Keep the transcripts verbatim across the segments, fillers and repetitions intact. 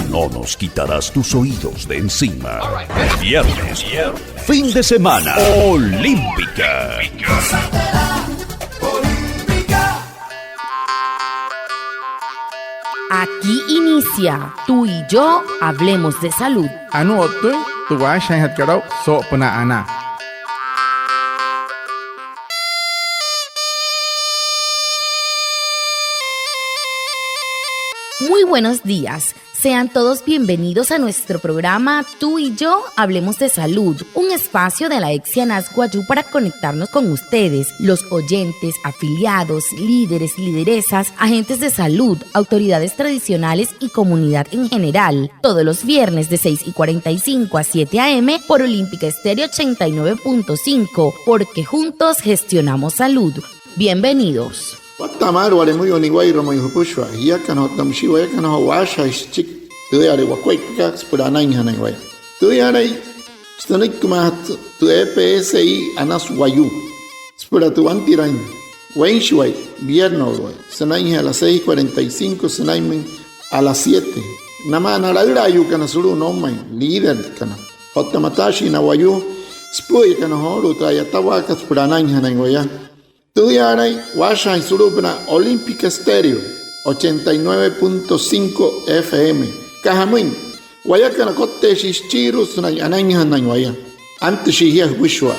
No nos quitarás tus oídos de encima. Viernes, fin de semana, Olímpica. Aquí inicia Tú y yo hablemos de salud. Anuu o'ttüin tü waashajaainjatkat aa'u soo'opünaa anaa. Muy buenos días. Sean todos bienvenidos a nuestro programa Tú y yo hablemos de salud, un espacio de la EPSI Anas Wayuu para conectarnos con ustedes, los oyentes, afiliados, líderes, lideresas, agentes de salud, autoridades tradicionales y comunidad en general. Todos los viernes de seis y cuarenta y cinco a siete a. m. por Olímpica Estéreo ochenta y nueve punto cinco, porque juntos gestionamos salud. Bienvenidos. Watta'a maalü wale müyuu niwa'irua, müin jüpüshua jiakana otta müshii wayakana joo waashajaain süchiki tüüyale wakuaippakat süpüla anainjanain waya. Tüüyalai sünüikimaajatü tü E P S I Anas Wayuu süpüla tü wantiraain weinshiwai vierno'uluwai sünainjee a las seis cuarenta y cinco sünainmüin a las siete, namaa na laülaayuukana sulu'u noumain, líderkana otta mataashii na wayuu süpü'üyakana joolu'u tü a'yatawaakat süpüla anainjanain waya. Tüüyaalain waashajaain sulu'upünaa Olímpica Estéreo ochenta y nueve punto cinco F M. Aka jamüin, wayakana kotteeshii süchiirua sünain anainjanain waya. Antüshii jia jüpüshua.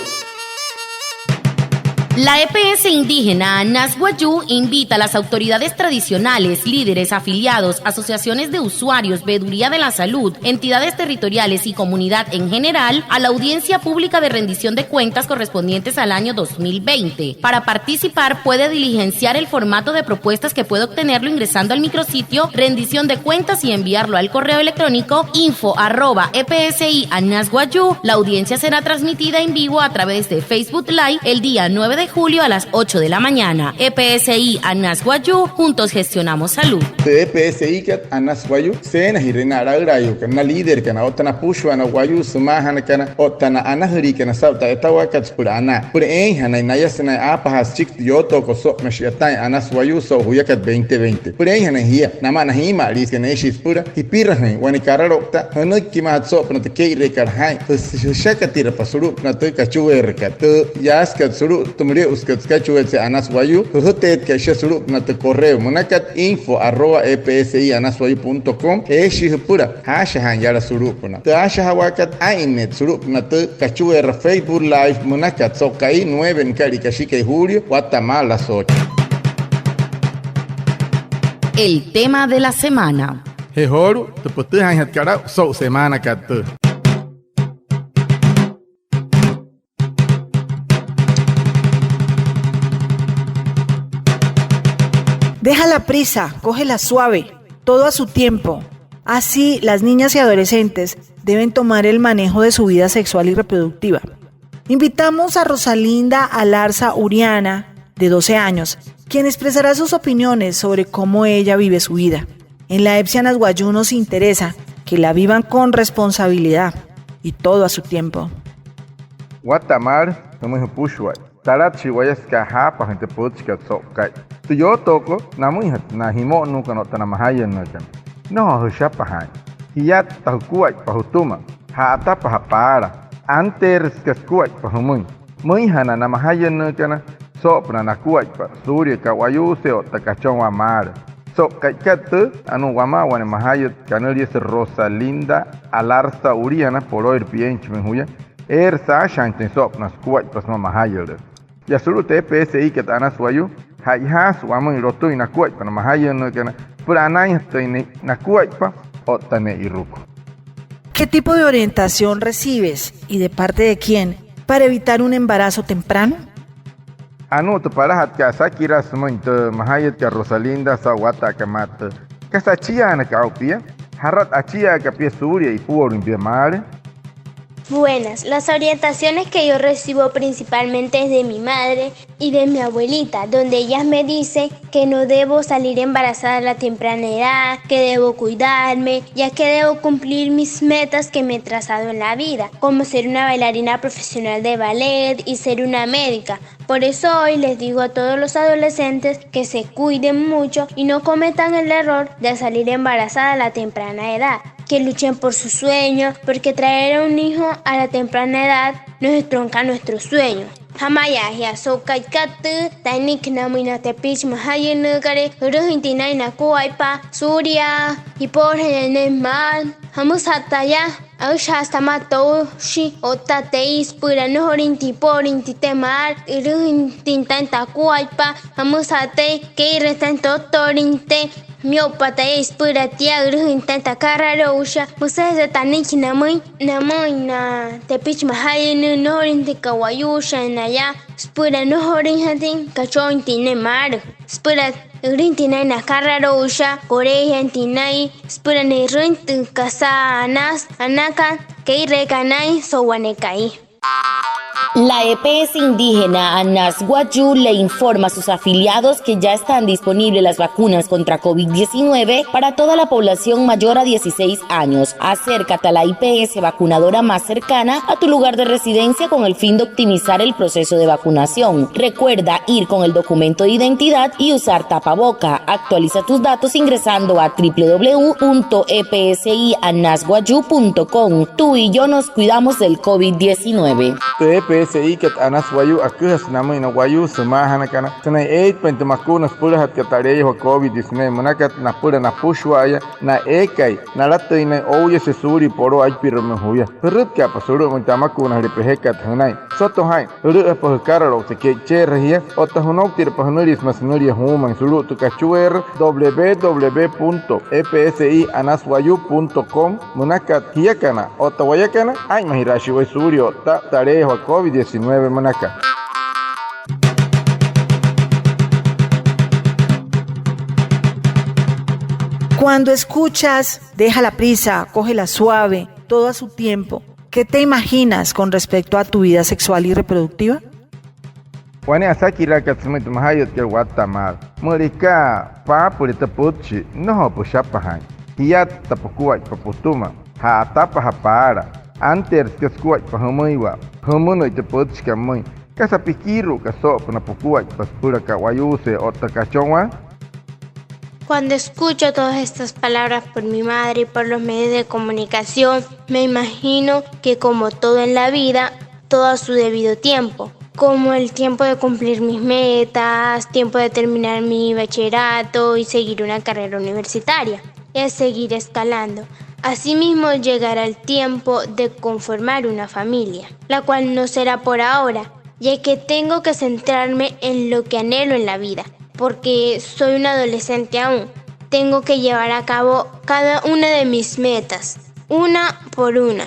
La E P S Indígena Anas Wayuu invita a las autoridades tradicionales, líderes, afiliados, asociaciones de usuarios, veeduría de la salud, entidades territoriales y comunidad en general a la audiencia pública de rendición de cuentas correspondientes al año dos mil veinte. Para participar puede diligenciar el formato de propuestas que puede obtenerlo ingresando al micrositio rendición de cuentas y enviarlo al correo electrónico info arroba E P S I Anas Wayuu. La audiencia será transmitida en vivo a través de Facebook Live el día nueve de julio a las ocho de la mañana. E P S I Anas Wayuu, juntos gestionamos salud. Tü E P S I kat Anas Wayuu, seenajirüin na laülaayuukana, na líderkana otta napüshua na wayuu sümaajanakana otta na anajüliikana saa'u tü a'yatawaakat süpüla anaa, süpüla eeinjanain naya sünain aapajaa süchiki tü yootookot soo'opünaa shi'yataain Anas Wayuu so'u juyakat veinte veinte. Süpüla eeinjanain jia namaa na jiima'aliisükat, eeshii süpüla jipirajüin wane karaloukta jünüikimaajatü soo'opünaa tü kee'ireekat jaa'in, jüsha- jüshakatirapa sulu'upünaa tü kachueerakat, tü yaasükat sulu'u tü müle'usükat sükachueetse'e Anas Wayuu, jüjüteetkat shia sulu'upünaa tü correo münakat info arroba E P S I Anas Wayuu punto com. Eeshii jüpüla jaashajaain yala sulu'upünaa tü aashajawaakat, aa'inneet sulu'upünaa tü kachueera Facebook Live münakat so'u ka'i nueve nüka'lia kashikai julio, watta'a maalü las ocho. El tema de la semana. Je joolu'u tü pütüjaainjatkat aa'u so'u semaanakat tüü. Deja la prisa, cógela suave, todo a su tiempo. Así, las niñas y adolescentes deben tomar el manejo de su vida sexual y reproductiva. Invitamos a Rosalinda Alarza Uriana, de doce años, quien expresará sus opiniones sobre cómo ella vive su vida. En la EPSI Anas Wayuu nos interesa que la vivan con responsabilidad y todo a su tiempo. Watta'a maalü jümüin jüpüshua. Talatüshii waya süka jaapajüin tü pütchikat so'uka'i. Tü yootookot namüinjatü na jimo'onnuukana otta na majayünnüükana. Nnojo jüshapajaain. Jiyatta jukuaippa jütüma. Ja'atapajaa paala. Anteerü süka sukuaippa jümüin. Müinjana na majayünnüükana soo'opünaa nakuaippa suulia ka'wayuuse otta kachonwaa maalü. So'u ka'ikat tüü, anuu wamaa wane majayüt kanüliasü Rosalinda Alarza Uriana, poloire pienchimüin juya. Eere saashajaainjatüin soo'opünaa sukuaippa sümaa majayülee. Yaa sulu'u tü E P S I kat Anas Wayuu, ja'ijaasü wamüin lotüin nakuaippa na majayünnüükana süpüla anainjatüin ne'e nakuaippa otta ne'iruku. ¿Qué tipo de orientación recibes y de parte de quién para evitar un embarazo temprano? Anuu tü palajatkat asakiraa sümüin tü majayütkat Rosalinda saa'u watta'akat maa tüü. ¿Kasa achiaanaka aa'u pia? ¿Jarat achiaaka pia suulia ipuoluin pia maalü? Buenas, las orientaciones que yo recibo principalmente es de mi madre y de mi abuelita, donde ellas me dicen que no debo salir embarazada a la temprana edad, que debo cuidarme, ya que debo cumplir mis metas que me he trazado en la vida, como ser una bailarina profesional de ballet y ser una médica. Por eso hoy les digo a todos los adolescentes que se cuiden mucho y no cometan el error de salir embarazada a la temprana edad. que luchen por su sueño, porque traer a un hijo a la temprana edad no es truncar nuestro sueño. Jamaya jia so'u ka'ikat tü, ta'innüiki namüin na tepichi majayünnüükana, jülüjüinjatüin naa'in nakuaippa suulia, jipoolajüin naya ne'e maal, jamüsü taya, aüshajaasü tamaa toushin otta teein süpüla nnojolüinjatüin jipoolüinjatüin taya maal, jülüjüinjatüin taa'in takuaippa, jamüsü taya kee'ireein taa'in tottoolüinjatüin, miyo'upa taya süpüla tia, jülüjüinjatüin taa'in takaralouusha, müsüjese'e ta'innüiki namüin, namüin na tepichi majayünnüü, nnojolüinjatüin ka'wayuushin naya süpüla nnojolüinjatüin kachooinjatüin ne'e maalü, süpüla jülüjüinjatüin naa'in nakaralouusha, koleejiainjatüin naa'in, süpüla ne'rüin tü kasa anasü, anakat, kee'ireekat naa'in so'u wane ka'i. La E P S indígena Anas Wayuu le informa a sus afiliados que ya están disponibles las vacunas contra covid diecinueve para toda la población mayor a dieciséis años. Acércate a la I P S vacunadora más cercana a tu lugar de residencia con el fin de optimizar el proceso de vacunación. Recuerda ir con el documento de identidad y usar tapaboca. Actualiza tus datos ingresando a w w w punto e p s i anas wayuu punto com. Tú y yo nos cuidamos del covid diecinueve. Tü E P S I kat Anas Wayuu aküjasü namüin na wayuu sümaajanakana sünain eeitpain tü makuuna süpülajatkat taleeyajua covid diecinueve münakat napüla napüshua'aya na eekai nalatüin naa'in ouyase suulia poloo aipiruamüin juya. Jürütka'apa sulu'umüin tü amakuunajüle pejekat jünain. Soto jaa'in, jülü'üjapa jükaraloukta ke'icheerü jia otta jünouktirapa jünülia sümaa sünülia juumain sulu'u tü kachueerü w w w punto e p s i anas wayuu punto com münakat. Jiakana otta wayakana, aa'inmajiraashii waya suulia o'ttaa taleeyajua covid diecinueve münaka. Cuando escuchas, deja la prisa, cógela suave, todo a su tiempo, ¿qué te imaginas con respecto a tu vida sexual y reproductiva? Wane asakiraakat sümüin tü majayütkat watta'a maalü. Müleka paapüle tü pütchi, nnojo püshapajaain. Jiatta pukuaippa pütüma, ja'atapajaa paala. Anteerü süka sukuaippa jümüiwa jümünüin tü pütchikat pümüin. ¿Kasa pikiiru'uka soo'opünaa pukuaippa süpüla ka'wayuusee otta kachonwaa? Cuando escucho todas estas palabras por mi madre y por los medios de comunicación, me imagino que como todo en la vida, todo a su debido tiempo, como el tiempo de cumplir mis metas, tiempo de terminar mi bachillerato y seguir una carrera universitaria, y a seguir escalando. Asimismo llegará el tiempo de conformar una familia, la cual no será por ahora, ya que tengo que centrarme en lo que anhelo en la vida, porque soy un adolescente aún. Tengo que llevar a cabo cada una de mis metas, una por una.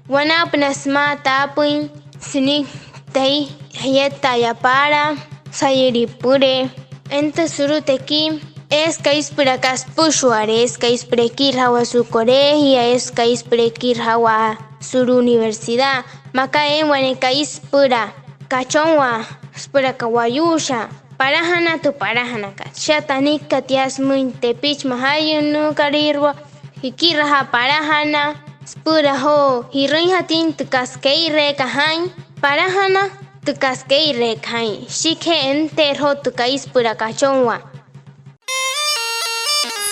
Wanaapünaa sümaa taapüin sünikin taya jieta'aya paala, sayülii püle. Entüü sulu'u tekii, eesü ka'i süpüla aka süpüshua'ale, eesü ka'i süpüla ekirajawaa su'colegia, eesü ka'i süpüla ekirajawaa sulu'universidad, maa aka eein wane ka'i süpüla kachonwaa, süpüla ka'wayuusha. Palajana tü palajanakat. Shia tanüiki tia sümüin tepichi majayünnüükaliirua, jikirajaa palajana süpüla joo ji'rüinjatüin tü kasa kee'ireekat jaa'in. Palajana tü kasa kee'ireekat jaa'in, shikijee enteerü joo tü ka'i süpüla kachonwaa.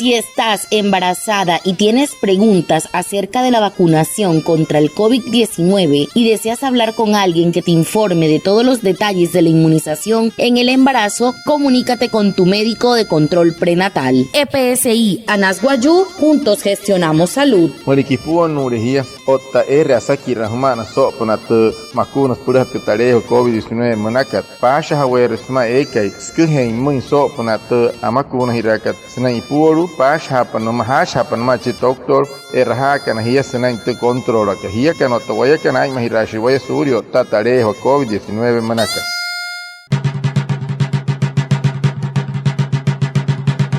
Si estás embarazada y tienes preguntas acerca de la vacunación contra el covid diecinueve y deseas hablar con alguien que te informe de todos los detalles de la inmunización en el embarazo, comunícate con tu médico de control prenatal. E P S I Anas Wayuu, juntos gestionamos salud. Müleka ipuonnuule jia otta eere asakiraa jüma'ana soo'opünaa tü makuuna süpülajatkat taleeyajua covid diecinueve münakat, paashajaweere sümaa eekai süküjeein pümüin soo'opünaa tü amakuunajiraakat sünain ipuolu'u. Paashajaapa nümaa, jaashajaapa nümaa chi touktool e'rajaakana jia sünain tü kontroolakat. Jiakana otta wayakana, aa'inmajiraashii waya suulia o'ttaa taleeyajua covid diecinueve münakat.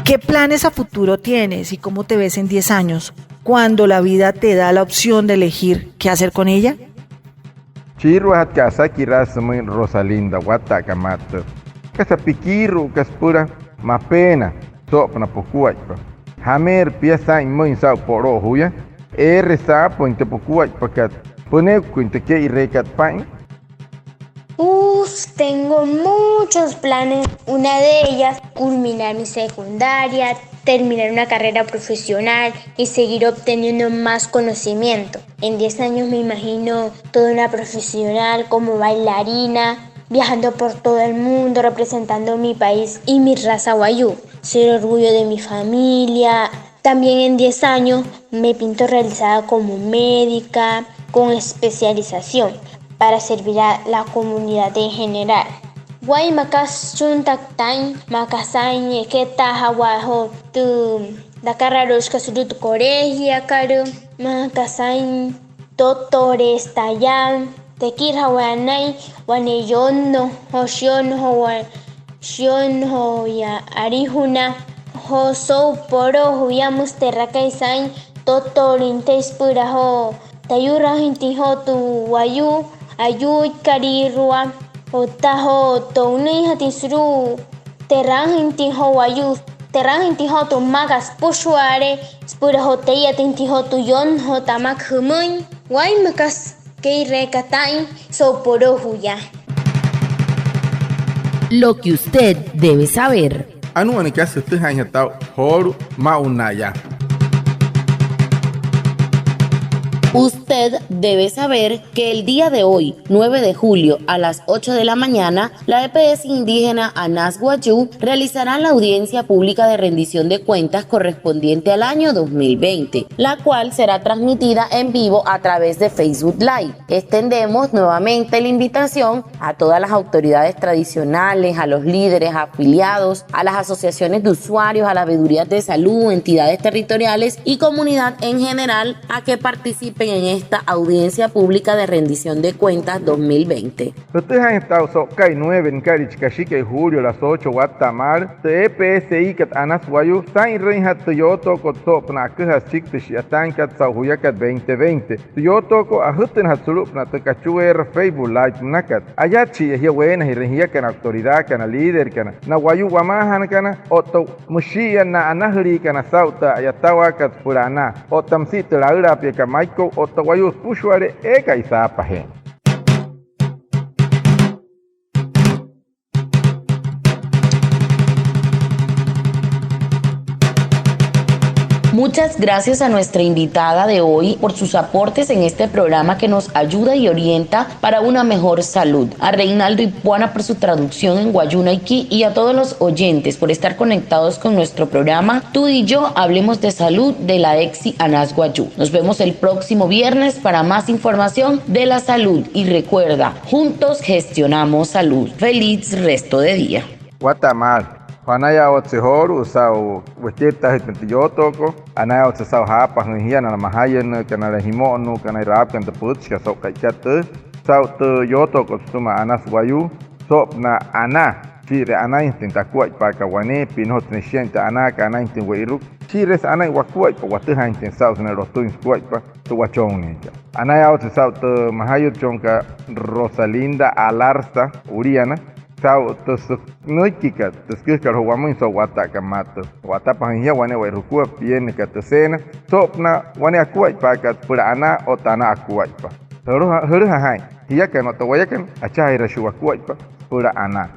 ¿Qué planes a futuro tienes y cómo te ves en diez años, cuando la vida te da la opción de elegir qué hacer con ella? Chiiruajatkat asakiraa sümüin Rosalinda, watta'a aka maa tüü. ¿Kasa pikiiru'uka süpüla mapeena soo'opünaa pukuaippa? ¿Jameerü pia saa'in pümüin saa'u poloo juya? ¿Eere saapüin tü pukuaippakat? ¿Püneuküin tü kee'ireekat paa'in? Uf, tengo muchos planes. Una de ellas, culminar mi secundaria, terminar una carrera profesional y seguir obteniendo más conocimiento. En diez años me imagino toda una profesional como bailarina, viajando por todo el mundo representando mi país y mi raza wayuu. Ser orgullo de mi familia. También en diez años me pinto realizada como médica con especialización para servir a la comunidad en general. Wayuu maa aka süchuntaktain, maa aka saa'in eketaa jawaa joo tü takaraloushikat sulu'u tü colegiakat, maa aka saa'in doctores taya, tekirajawaa anain wane yonno joo shionnojowaa, shionnojowaa alijuna joo so'u poloo juya. Müsü te'rakai saa'in doctorüin tei süpüla joo tayuuraajüinjatüin joo tü wayuu ayuuikalüirua otta joo to'unüinjatüin sulu'u te'raajüinjatüin joo wayuu, te'raajüinjatüin joo tü mmakat süpüshua'ale süpüla joo tee'iyatüinjatüin joo tü yonnojoo tamaka jümüin. Wayuu maa aka kee'ireeka taa'in so'u poloo juya. Lo que usted debe saber. Anuu wane kasa jütüjaainjatü aa'u joolu'u maa'ulu yaa. Usted debe saber que el día de hoy, nueve de julio, a las ocho de la mañana, la E P S indígena Anas Wayuu realizará la audiencia pública de rendición de cuentas correspondiente al año dos mil veinte, la cual será transmitida en vivo a través de Facebook Live. Extendemos nuevamente la invitación a todas las autoridades tradicionales, a los líderes afiliados, a las asociaciones de usuarios, a las veedurías de salud, entidades territoriales y comunidad en general a que participen en esta audiencia pública de rendición de cuentas dos mil veinte. Jütüjaainjatü aa'u so'uka'i nueve nüka'lia chi kashikai julio a las ocho watta'a maalü, tü E P S I kat Anas Wayuu saa'inrüinjatü tü yootookot soo'opünaa aküjaa süchiki tü shi'yataainkat saa'u juyakat veinte veinte. Tü yootookot ajütünajatü sulu'upünaa tü kachueera Facebook Live münakat. Ayatshia jia weenajirüin jiakana autoridadkana, líderkana, na wayuu wamaajanakana otta müshi'iya na anajüliikana saa'u tü a'yatawaakat süpüla anaa, otta müsia tü laülaapiakat Maiko'u otta wayuu süpüshua'ale eekai saapajeein. Muchas gracias a nuestra invitada de hoy por sus aportes en este programa que nos ayuda y orienta para una mejor salud, a Reinaldo Ipuana por su traducción en wayuunaiki y a todos los oyentes por estar conectados con nuestro programa Tú y yo hablemos de salud de la EPSI Anas Wayuu. Nos vemos el próximo viernes para más información de la salud y recuerda, juntos gestionamos salud. Feliz resto de día. Watta'a maalü. Anayaawatsü joolu'u saa'u wekiritaajüitpain tü yootookot. Anayaawatsü saa'u jaapajüin jia na majayünnüükana, na jimo'onnuukana, na raapakana tü pütchikat so'u ka'ikat tüü. Saa'u tü yootookot sütüma Anas Wayuu soo'opünaa anaa, shii'iree anainjatüin tü akuaippaakat wane, pia nnojotsü ne'e shiain tü anaakat anainjatüin we'iruku. Shii'ireesü anain wakuaippa watüjaainjatüin saa'u sünain lotüin sukuaippa tü wachonnüinkat. Anayaawatsü saa'u tü majayütchonkat Rosalinda Alarza Uliana, saa'u tü sü-, nüikikat, tü süküjakat joo wamüin so'u watta'akat mma'a tüü. Wa'atapajüin jia wane wa'irukua piennakat tü cena soo'opünaa wane akuaippaakat süpüla anaa otta anaa akuaippa. Jülüja, jülüja jaa'in jiakana otta wayakana, achajaajiraashii wakuaippa süpüla anaa.